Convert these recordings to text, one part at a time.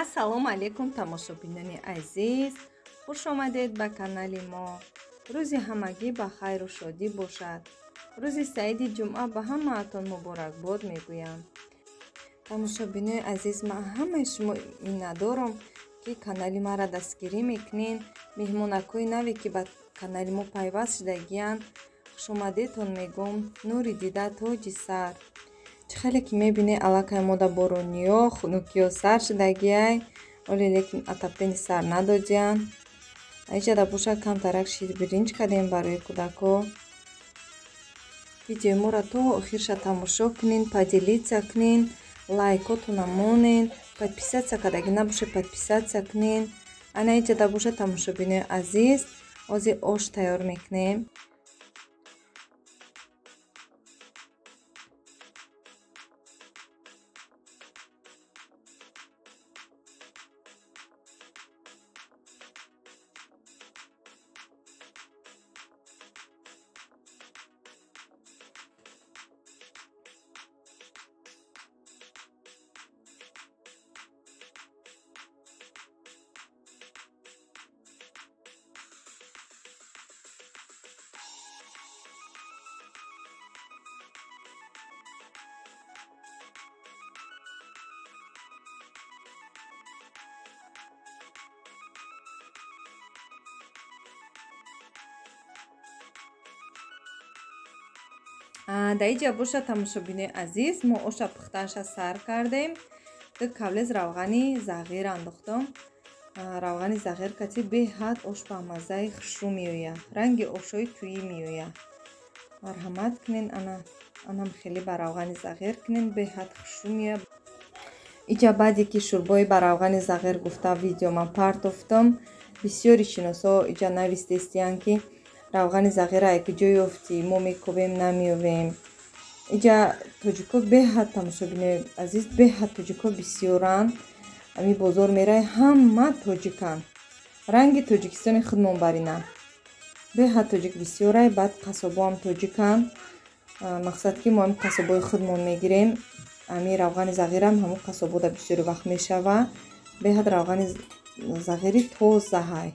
Ассалому алайкум тамошобинони азиз, хуш омадед ба канали мо. Рӯзи ҳамагӣ ба хайру шодӣ бошад. Рӯзи саиди ҷумъа ба ҳамаатон муборакбод мегӯям. Тамошобинои азиз, ман ҳамаи шумо миннатдорам, ки канали маро дастгирӣ мекунед. Меҳмонакҳои наве, ки ба канали мо пайваст шудагиянд, хушомадетон мегӯм. Нури дида тоҷи сар. Чӣ хеле ки мебинед, аллакай мо да борониё, хунукиё сар шудагиай, оле лекин отоплени сар надодиянд. Аиҷада бошад камтарак ширбиринҷ кардем барои кӯдакҳо. Видеои моро то охирша тамошо кунед, поделиться кунед, лайкотона монед, подписаться кардагӣ набошед, подписаться кунед. Ана иҷада бошад тамошобинои азиз, ҳозир ош тайёр мекунем. Дар иҷа бошад тамошобинои азиз, мо оша пухтанша сар кардем. Ду кавлез равғани зағир андохтам. Равғани зағир кати беҳад ош ба маззаи хушрӯ меояд, ранги ошои тӯӣ меояд. Марҳамат кунед, анам хеле ба равғани зағир кунед, беҳад хушрӯ меояд. Иҷа баъде ки шӯрбои ба равғани зағир гуфта видео ман партофтам, бисёри шиносҳо иҷа навистестиянд, ки равғани зағира як ҷо ёфтӣ, мо мекобем, намеёвем. Иҷа тоҷико беҳад тамошобинои азиз, беҳад тоҷико бисёранд. Ами бозор мерай, ҳама тоҷиканд. Ранги Тоҷикистони худмон баринанд. Беҳад тоҷик бисёрай, баъд қасобоам тоҷиканд. Мақсад ки мо ами қасобои худмон мегирем. Ами равғани зағирам ҳамон қасобода бисёри вақт мешава. Беҳад равғани зағири тозаҳай.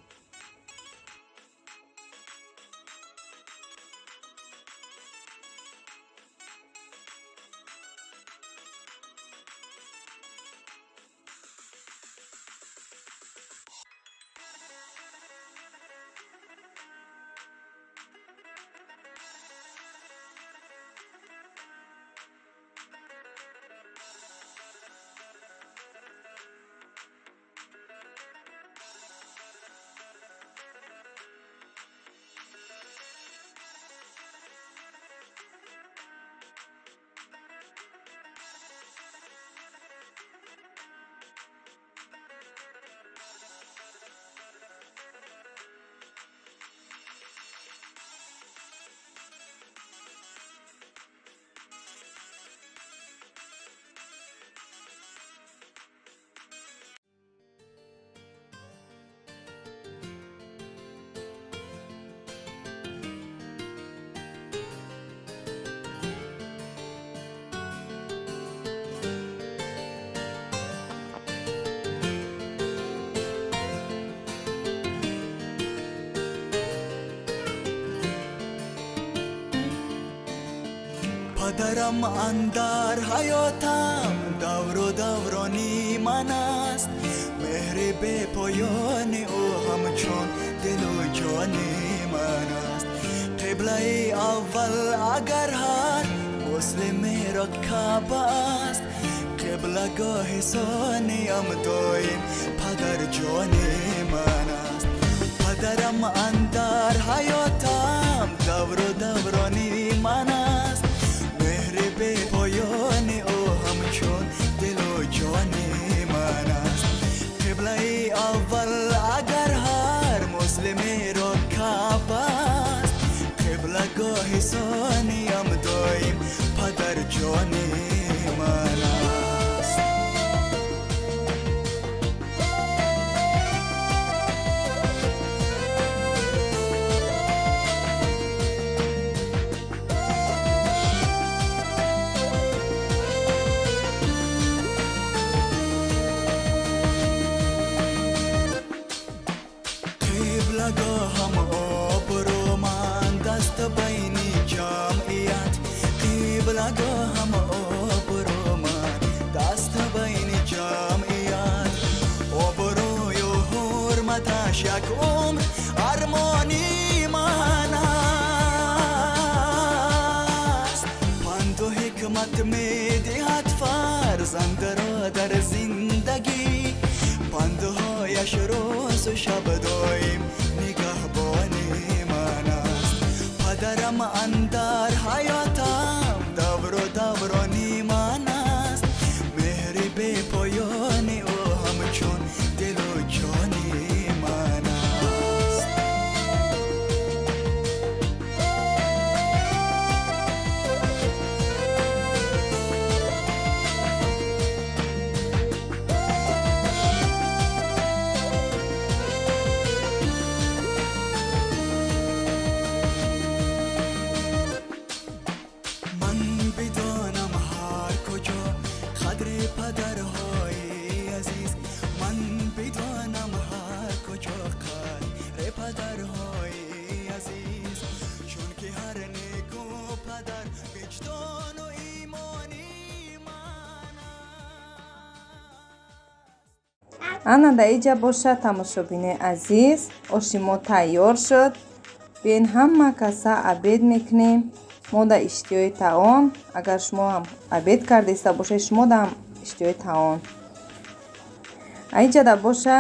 Падарам андар ҳаётам давру даврони ман аст, меҳри бепоёни ӯ ҳамчун дилу ҷони ман аст. Қиблаи аввал агар ҳар муслимеро Каъба аст, қиблагоҳи сониям доим падарҷони ман аст. Падарам андар ҳаётам давру даврони ман аст, бепоёни ӯ ҳамчун дилу ҷони ман аст. Қиблаи аввал агар ҳар муслимеро Каъба аст, қиблагоҳи сониям доим падарҷони ман аст. Қиблагоҳам обрӯманд даст байни ҷамъият, обрӯю ҳурматаш як умр армони ман аст. Панду ҳикмат медиҳад фарзандро дар зиндагӣ, пандҳояш рӯзу шаб доим нигаҳбони ман аст. Падарам андар ҳаётам давру даврони ман аст, меҳри бепоёни ӯ ҳамчун дилу ҷони ман аст. Ман бидонам ҳар куҷо қадри падарҳои азиз, ман бидонам ҳар куҷо қадри падарҳои азиз, чунки ҳар неку падар виҷдону имони ман аст. Ана дар иҷа боша тамошобинои азиз, оши мо тайёр шуд. Биёен ҳама каса обед мекунем. Мо да иштиҳои таом, агар шумо ҳам обед кардаиста бошед, шумо да ҳам иштиҳои таом. Аиҷада боша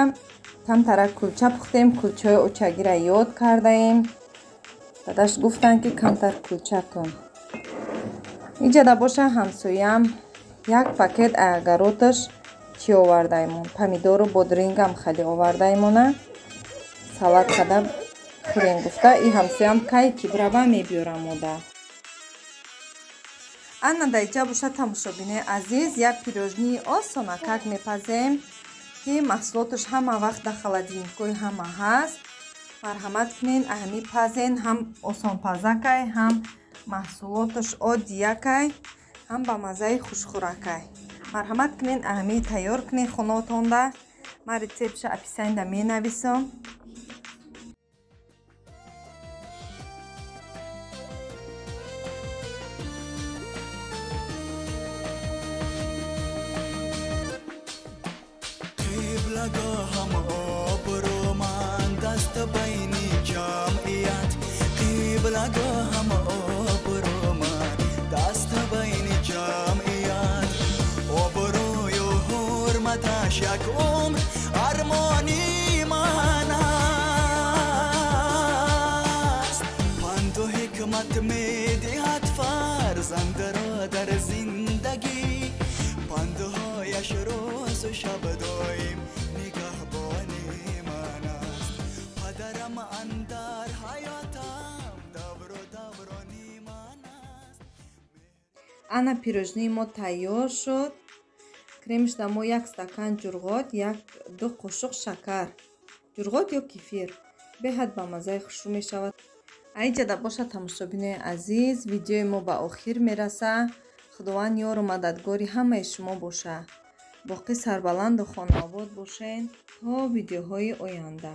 камтарак кулча пухтем, кулчаҳои очагира ёд кардаем. Дадаш гуфтанд, ки камтар кулча кун. Иҷада боша ҳамсоям як пакет агароташ чӣ овардаемон, помидору бодрингам хеле овардаемона, салат када хӯрем гуфта. И ҳамсоям кай ки бирава мебиёрам ода. Ана дар иҷа боша тамошобинои азиз, як пирожнии осонакак мепазем, ки маҳсулоташ ҳама вақт дар холодильникҳои ҳама ҳаст. Марҳамат кунен, аҳами пазен, ҳам осонпазакай, ҳам маҳсулоташ оддиякай, ҳам ба маззаи хушхӯракай. Марҳамат кунен, аҳами тайёр кунен хонаотонда. Ман рецептша описанида менависам. Қиблагоҳам обрӯманд аст байни ҷамъият, қиблагоҳам обрӯманд аст байни ҷамъият, обрӯю ҳурматаш як умр армони ман аст. Панду ҳикмат медиҳад фарзандро дар зиндагӣ, пандҳояш рӯзу шаб доим нигаҳбони ман аст. Падарам андар ҳаётам давру даврони ман аст. Ана пирожнии мо тайёр шуд. Кремишда мо як стакан ҷурғот, 1-2 қошуқ шакар, ҷурғот ё кефир, беҳад ба маззаи хушрӯ мешавад. Аиҷада боша тамошобинои азиз, видеои мо ба охир мераса. Худованд ёру мададгори ҳамаи шумо боша. Боқӣ сарбаланду хонаобод бошен то видеоҳои оянда.